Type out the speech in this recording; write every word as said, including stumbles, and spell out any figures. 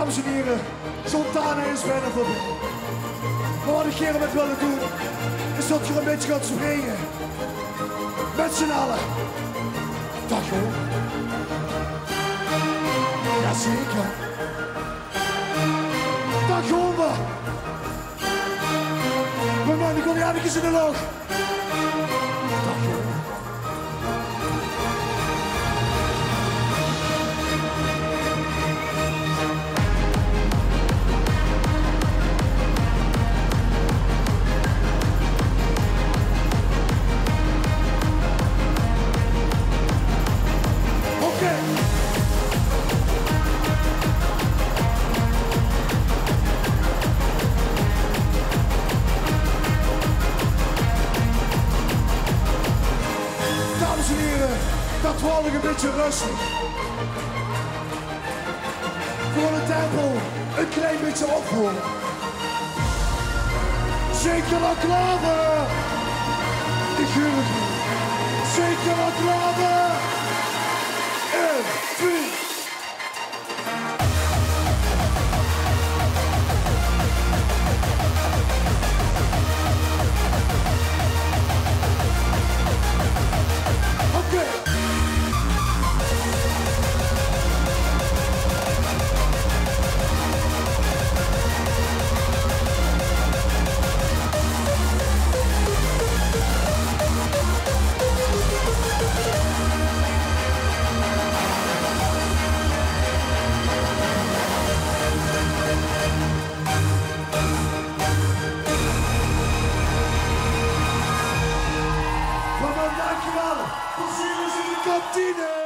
Dames en hiere, Santana is bienao veurbie. Mer wat ich hiemet wil doon, is det geer ein bietje gaot springe. Mit z'n alle. Dao gaon v'r. Jazeker. Dao gaon v'r. V'r mótte gewoon efkes in de lóch. Oké. Dames en hiere, det waas ein bietje rustig. V'r gaon 't tempo ein klein bietje opvoere. Zeet geer al klaor veur? Ich huur 't neet. Zeet geer al klaor veur? Ein, twee. Oké. Van Dam, dankjewel. Plezeer is in de kantine.